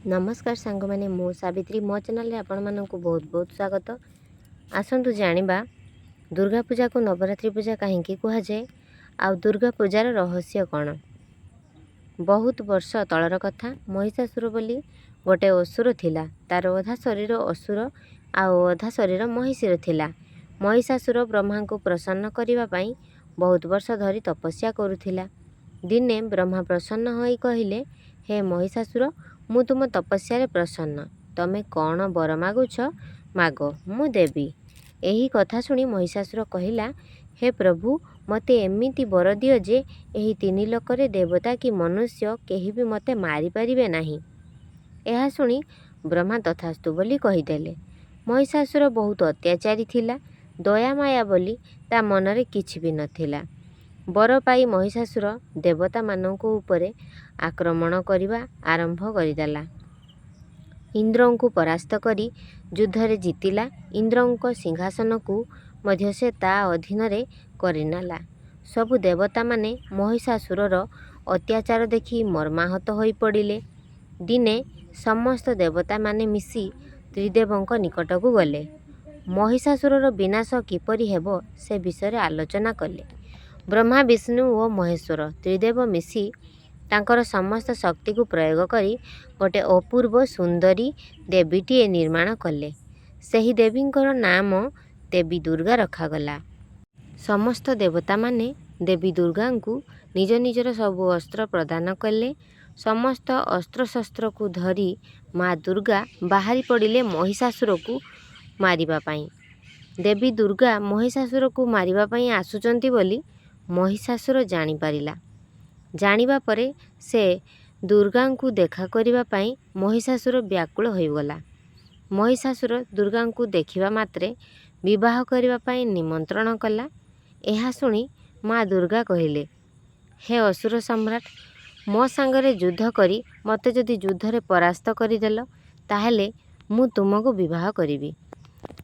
ନମସ୍କାର ସାଙ୍ଗମାନେ, ମୁଁ ସାବିତ୍ରୀ। ମୋ ଚ୍ୟାନେଲରେ ଆପଣମାନଙ୍କୁ ବହୁତ ବହୁତ ସ୍ୱାଗତ। ଆସନ୍ତୁ ଜାଣିବା, ଦୁର୍ଗା ପୂଜାକୁ ନବରାତ୍ରି ପୂଜା କାହିଁକି କୁହାଯାଏ ଆଉ ଦୁର୍ଗା ପୂଜାର ରହସ୍ୟ କ'ଣ? ବହୁତ ବର୍ଷ ତଳର କଥା। ମହିଷାସୁର ବୋଲି ଗୋଟେ ଅସୁର ଥିଲା। ତାର ଅଧା ଶରୀର ଅସୁର ଆଉ ଅଧା ଶରୀର ମହିଷୀର ଥିଲା। ମହିଷାସୁର ବ୍ରହ୍ମାଙ୍କୁ ପ୍ରସନ୍ନ କରିବା ପାଇଁ ବହୁତ ବର୍ଷ ଧରି ତପସ୍ୟା କରୁଥିଲା। ଦିନେ ବ୍ରହ୍ମା ପ୍ରସନ୍ନ ହୋଇ କହିଲେ, "ହେ ମହିଷାସୁର, ମୁଁ ତୁମ ତପସ୍ୟାରେ ପ୍ରସନ୍ନ। ତମେ କ'ଣ ବର ମାଗୁଛ ମାଗ, ମୁଁ ଦେବି।" ଏହି କଥା ଶୁଣି ମହିଷାସୁର କହିଲା, "ହେ ପ୍ରଭୁ, ମୋତେ ଏମିତି ବର ଦିଅ ଯେ ଏହି ତିନି ଲୋକରେ ଦେବତା କି ମନୁଷ୍ୟ କେହି ବି ମୋତେ ମାରିପାରିବେ ନାହିଁ।" ଏହା ଶୁଣି ବ୍ରହ୍ମା ତଥାସ୍ତୁ ବୋଲି କହିଦେଲେ। ମହିଷାସୁର ବହୁତ ଅତ୍ୟାଚାରୀ ଥିଲା। ଦୟା ମାୟା ବୋଲି ତା ମନରେ କିଛି ବି ନଥିଲା। ବର ପାଇ ମହିଷାସୁର ଦେବତାମାନଙ୍କ ଉପରେ ଆକ୍ରମଣ କରିବା ଆରମ୍ଭ କରିଦେଲା। ଇନ୍ଦ୍ରଙ୍କୁ ପରାସ୍ତ କରି ଯୁଦ୍ଧରେ ଜିତିଲା। ଇନ୍ଦ୍ରଙ୍କ ସିଂହାସନକୁ ମଧ୍ୟ ସେ ତା ଅଧୀନରେ କରିନେଲା। ସବୁ ଦେବତାମାନେ ମହିଷାସୁରର ଅତ୍ୟାଚାର ଦେଖି ମର୍ମାହତ ହୋଇପଡ଼ିଲେ। ଦିନେ ସମସ୍ତ ଦେବତାମାନେ ମିଶି ତ୍ରିଦେବଙ୍କ ନିକଟକୁ ଗଲେ। ମହିଷାସୁରର ବିନାଶ କିପରି ହେବ, ସେ ବିଷୟରେ ଆଲୋଚନା କଲେ। ବ୍ରହ୍ମା, ବିଷ୍ଣୁ ଓ ମହେଶ୍ୱର ତ୍ରିଦେବ ମିଶି ତାଙ୍କର ସମସ୍ତ ଶକ୍ତିକୁ ପ୍ରୟୋଗ କରି ଗୋଟେ ଅପୂର୍ବ ସୁନ୍ଦରୀ ଦେବୀଟିଏ ନିର୍ମାଣ କଲେ। ସେହି ଦେବୀଙ୍କର ନାମ ଦେବୀ ଦୁର୍ଗା ରଖାଗଲା। ସମସ୍ତ ଦେବତାମାନେ ଦେବୀ ଦୁର୍ଗାଙ୍କୁ ନିଜ ନିଜର ସବୁ ଅସ୍ତ୍ର ପ୍ରଦାନ କଲେ। ସମସ୍ତ ଅସ୍ତ୍ରଶସ୍ତ୍ରକୁ ଧରି ମା ଦୁର୍ଗା ବାହାରି ପଡ଼ିଲେ ମହିଷାସୁରକୁ ମାରିବା ପାଇଁ। ଦେବୀ ଦୁର୍ଗା ମହିଷାସୁରକୁ ମାରିବା ପାଇଁ ଆସୁଛନ୍ତି ବୋଲି ମହିଷାସୁର ଜାଣିପାରିଲା। ଜାଣିବା ପରେ ସେ ଦୁର୍ଗାଙ୍କୁ ଦେଖା କରିବା ପାଇଁ ମହିଷାସୁର ବ୍ୟାକୁଳ ହୋଇଗଲା। ମହିଷାସୁର ଦୁର୍ଗାଙ୍କୁ ଦେଖିବା ମାତ୍ରେ ବିବାହ କରିବା ପାଇଁ ନିମନ୍ତ୍ରଣ କଲା। ଏହା ଶୁଣି ମା ଦୁର୍ଗା କହିଲେ, "ହେ ଅସୁର ସମ୍ରାଟ, ମୋ ସାଙ୍ଗରେ ଯୁଦ୍ଧ କରି ମୋତେ ଯଦି ଯୁଦ୍ଧରେ ପରାସ୍ତ କରିଦେଲ, ତାହେଲେ ମୁଁ ତୁମକୁ ବିବାହ କରିବି।"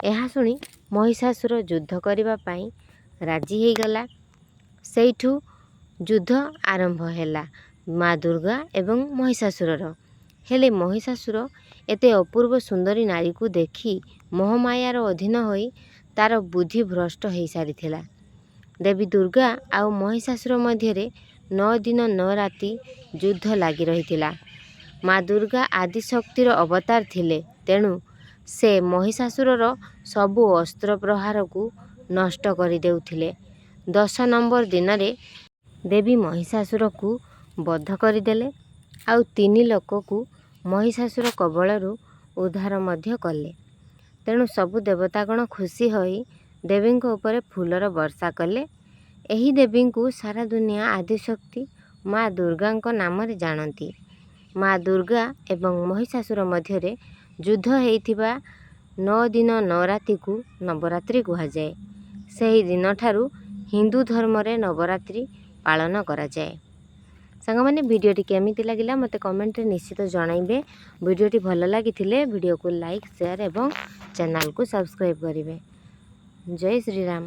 ଏହା ଶୁଣି ମହିଷାସୁର ଯୁଦ୍ଧ କରିବା ପାଇଁ ରାଜି ହେଇଗଲା। ସେଇଠୁ ଯୁଦ୍ଧ ଆରମ୍ଭ ହେଲା ମା ଦୁର୍ଗା ଏବଂ ମହିଷାସୁରର। ହେଲେ ମହିଷାସୁର ଏତେ ଅପୂର୍ବ ସୁନ୍ଦରୀ ନାରୀକୁ ଦେଖି ମୋହମାୟାର ଅଧୀନ ହୋଇ ତାର ବୁଦ୍ଧି ଭ୍ରଷ୍ଟ ହେଇସାରିଥିଲା। ଦେବୀ ଦୁର୍ଗା ଆଉ ମହିଷାସୁର ମଧ୍ୟରେ 9 ଦିନ 9 ରାତି ଯୁଦ୍ଧ ଲାଗି ରହିଥିଲା। ମା ଦୁର୍ଗା ଆଦିଶକ୍ତିର ଅବତାର ଥିଲେ, ତେଣୁ ସେ ମହିଷାସୁରର ସବୁ ଅସ୍ତ୍ର ପ୍ରହାରକୁ ନଷ୍ଟ କରିଦେଉଥିଲେ। 10 ନମ୍ବର ଦିନରେ ଦେବୀ ମହିଷାସୁରକୁ ବଧ କରିଦେଲେ ଆଉ ତିନି ଲୋକକୁ ମହିଷାସୁର କବଳରୁ ଉଦ୍ଧାର ମଧ୍ୟ କଲେ। ତେଣୁ ସବୁ ଦେବତାଗଣ ଖୁସି ହୋଇ ଦେବୀଙ୍କ ଉପରେ ଫୁଲର ବର୍ଷା କଲେ। ଏହି ଦେବୀଙ୍କୁ ସାରା ଦୁନିଆ ଆଦିଶକ୍ତି ମା ଦୁର୍ଗାଙ୍କ ନାମରେ ଜାଣନ୍ତି। ମା ଦୁର୍ଗା ଏବଂ ମହିଷାସୁର ମଧ୍ୟରେ ଯୁଦ୍ଧ ହେଇଥିବା 9 ଦିନ 9 ରାତିକୁ ନବରାତ୍ରି କୁହାଯାଏ। ସେହି ଦିନଠାରୁ ହିନ୍ଦୁ ଧର୍ମରେ ନବରାତ୍ରି ପାଳନ କରାଯାଏ। ସାଙ୍ଗମାନେ, ଭିଡ଼ିଓଟି କେମିତି ଲାଗିଲା, ମୋତେ କମେଣ୍ଟରେ ନିଶ୍ଚିତ ଜଣାଇବେ। ଭିଡ଼ିଓଟି ଭଲ ଲାଗିଥିଲେ ଭିଡ଼ିଓକୁ ଲାଇକ୍, ସେୟାର ଏବଂ ଚ୍ୟାନେଲକୁ ସବସ୍କ୍ରାଇବ୍ କରିବେ। ଜୟ ଶ୍ରୀରାମ।